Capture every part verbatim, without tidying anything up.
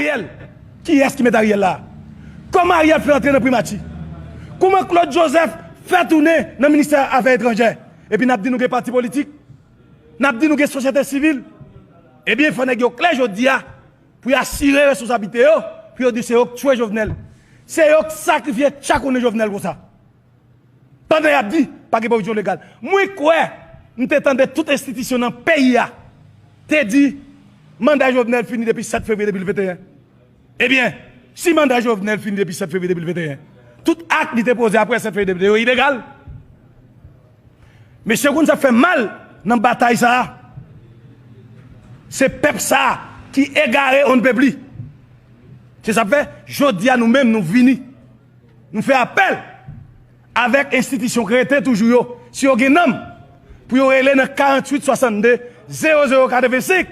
Ariel, kiyès ki met Ariel la? Kòman Ariel fè antre nan primati? Kòman Claude Joseph fè tounen nan ministè afè etranjè? Epi n ap di nou gen pati politik, n ap di nou gen sosyete sivil. Ebyen, fò nèg yo klè jodi a pou yo asire responsablite yo, pou yo di se yo k tchwe Jovenel. Se yo k sakrifye, tchakonnen Jovenel konsa. Pandan y ap di pa gen pwovizyon legal. Mwen kwè m te tande tout enstitisyon nan peyi a te di manda Jovenel fini depi sèt fevriye de mil venteyen. Ebyen, si manda Jovenel fini depi sèt fevriye de mil venteyen, tout ak li te poze apre sèt fevriye de mil venteyen yo ilegal. Mesye, konn sa k fè m mal nan batay sa a? Se pèp sa a ki egare on ne peut plus. Se sa k fè, jodi a nou menm nou vini. Nou fè apèl avèk enstitisyon k rete toujou yo, si yo gen nanm, pou yo rele nan karanntuit swasannde zewo zewo katrevensenk,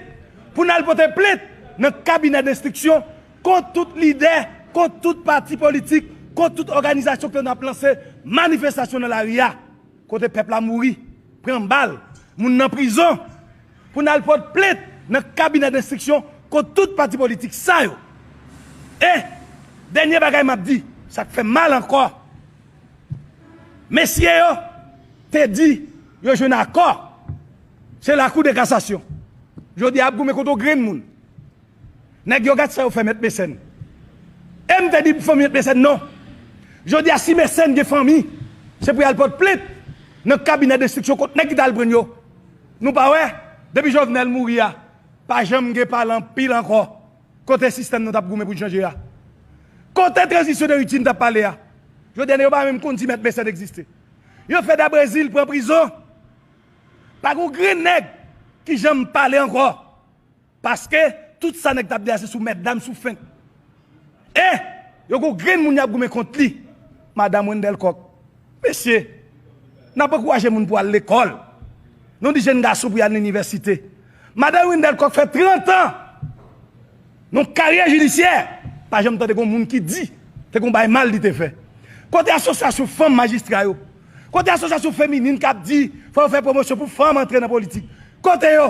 pou n al pote plent nan kabinè denstriksyon kont tout lidè, kont tout pati politik, kont tout òganizasyon ki te ap lanse manifestasyon nan lari a, kote pèp la mouri, pran bal, moun nan prizon, pou n al pot plent nan kabinè denstriksyon kont tout pati politik sa yo. E dènye bagay m ap di, sa k fè m mal ankò, mesye yo te di yo jwenn akò, se lakou de kasasyon. Jodi a ap goumen kont yon grenn moun. Nèg yo, gad sa yo fè Mèt Mesèn. E m te di fanmi Mèt Mesèn non. Jodi a, si Mesèn gen fanmi, se pou y al pot plent nan kabinè denstriksyon kont nèg ki t al pran yo. Nou pa wè, depi Jovenel mouri a, pa janm gen pale anpil ankò. Kote sistèm nou t ap goumen pou n chanje a? Kote tranzisyon de ripti n t ap pale a? Jodi a, nèg yo pa menm konn si Mèt Mesèn egziste. Yo fè Dabrezil pran prizon. Pa gen yon grenn nèg ki janm pale ankò. Paske tout sa nèg t ap di a se sou mètdam, sou fent. E yo gon grenn moun y ap goumen kont li. Madanm Wendell Coq. Mesye, n ap ankouraje moun pou al lekòl. Nou di jenn gason pou y al nan inivèsite. Madanm Wendell Coq fè trant an nan karyè jidisyè. Pa janm tande gon moun ki di te gon bay mal li te fè. Kote asosyasyon fanm majistra yo? Kote asosyasyon feminin k ap di fò yo fè pwomosyon pou fanm antre nan politik? Kote yo?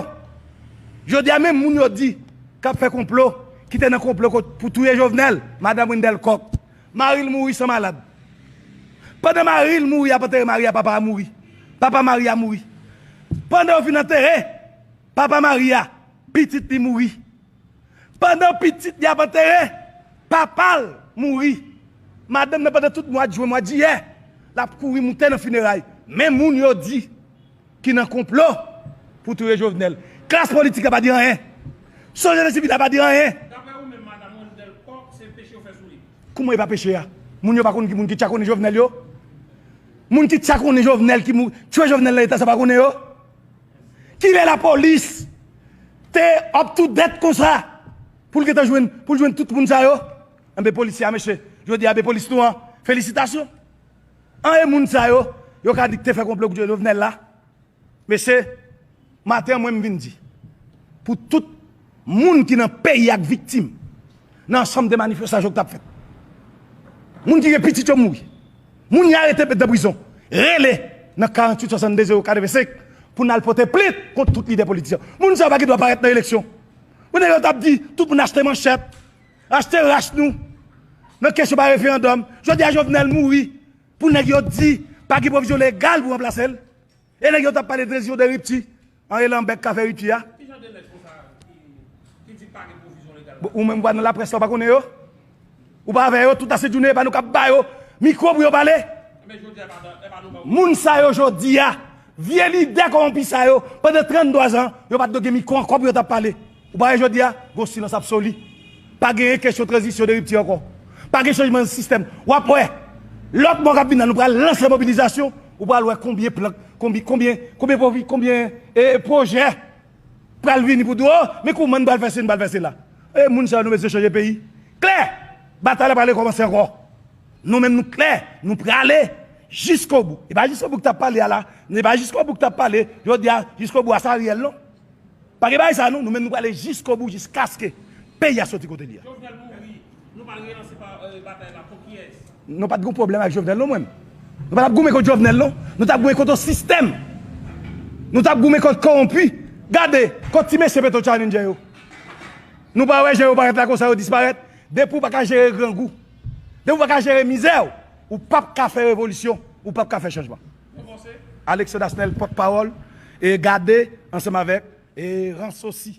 Jodi a, menm moun yo di k ap fè konplo, ki te nan konplo pou touye Jovenel, madanm Wendell Coq, mari l mouri san malad. Pandan mari l mouri, y ap antere mari a, papa a mouri. Papa mari a mouri. Pandan yo fin antere papa mari a, pitit li mouri. Pandan pitit li ap antere, papa l mouri. Madanm nan, pandan tout mwa jen, mwa jiyè, l ap kouri moute nan fineray. Men moun yo di ki nan konplo pou touye Jovenel. Klas politik la pa di anyen. Sosyete sivil la pa di anyen. Daprè ou menm, madanm Wendell Coq, se peche yo fè sou li? Kouman e pa peche a? Moun yo pa konn ki moun ki tchakonnen Jovenel yo? Moun ki tchakonnen Jovenel, ki mou-, tchwe Jovenel nan eta sa pa konnen yo? Kilè lapolis te up to date konsa pou l gentan jwenn, pou l jwenn tout moun sa yo? Enben polisye a, mesye, jodi a, enben polis nou an, felisitasyon. An e moun sa yo, yo ka di k te fè konplo kont Jovenel la? Mesye, maten an mwen m vin di, pou tout moun ki nan peyi a k viktim nan ansanm de manifestasyon k t ap fèt, moun ki gen pitit yo mouri, moun y arete met nan prizon, rele nan karanntuit swasannde zewo katrevensenk pou n al pote plent kont tout lidè politisyen. Moun sa yo pa gen dwa parèt nan eleksyon. Moun yo t ap di tout moun achte manchèt, achte rach nou nan kesyon pa referandòm. Jodi a Jovenel mouri pou nèg yo di pa gen pwovizyon legal pou ranplase l. E nèg yo t ap pale de tranzisyon de ripti. Anyen lanbèk ka fè ripti a. Ki jan de lèt konsa ki, ki di pa gen pwovizyon legal? Bon, ou menm ou pa nan laprès la, ou pa konnen yo? Ou pa avè yo, tout la sent jounen, e pa nou k ap ba yo mikwo pou yo pale? Men jodi a, e pa, e pa nou ba yo. Moun sa yo jodi a, vye lidè kòwonpi sa yo, pandan tranntwa zan, yo pa t dwe gen mikwo ankò pou yo t ap pale. Ou pa wè jodi a, gon silans absoli. Pa genyen kesyon tranzisyon de ripti ankò. Pa gen chanjman sistèm. W ap wè, lòt mwa k ap vin la, nou pral lanse mobilizasyon, ou pral wè konbyen plan, konbyen, konbyen, konbyen pwovi-, konbyen, e, pwojè pral vini pou di, o, men kouman n pral fè si n pral fè sila. E moun sa yo nou bezwen chanje peyi. Klè! Batay la pral rekòmanse ankò. Nou menm nou klè, nou prale jiskobou. E pa jiskobou k t ap pale a la, e pa jiskobou k t ap pale, jodi a, jiskobou a sa Ariel non. Pa gen bagay sa non, nou menm nou prale jiskobou jiskaske peyi a soti kote li a. Jovenel mouri, nou pral relanse pa, e, batay la kont kiyès? Nou pa t gen pwoblèm ak Jovenel non, mwen. Nou pa t ap goumen kont Jovenel non. Nou t ap goumen kont yon sistèm. Nou t ap goumen kont kowonpi. Gade, kont ti mesye Petro Challenger yo. Nou pa wè jan yo parèt la konsa, yo disparèt. Depi w pa ka jere grangou, depi w pa ka jere mizè w, ou p ap ka fè revolisyon, ou p ap ka fè chanjman. Alexandre Asnel, pòtpawòl, e gade ansanm avèk e Ransosi.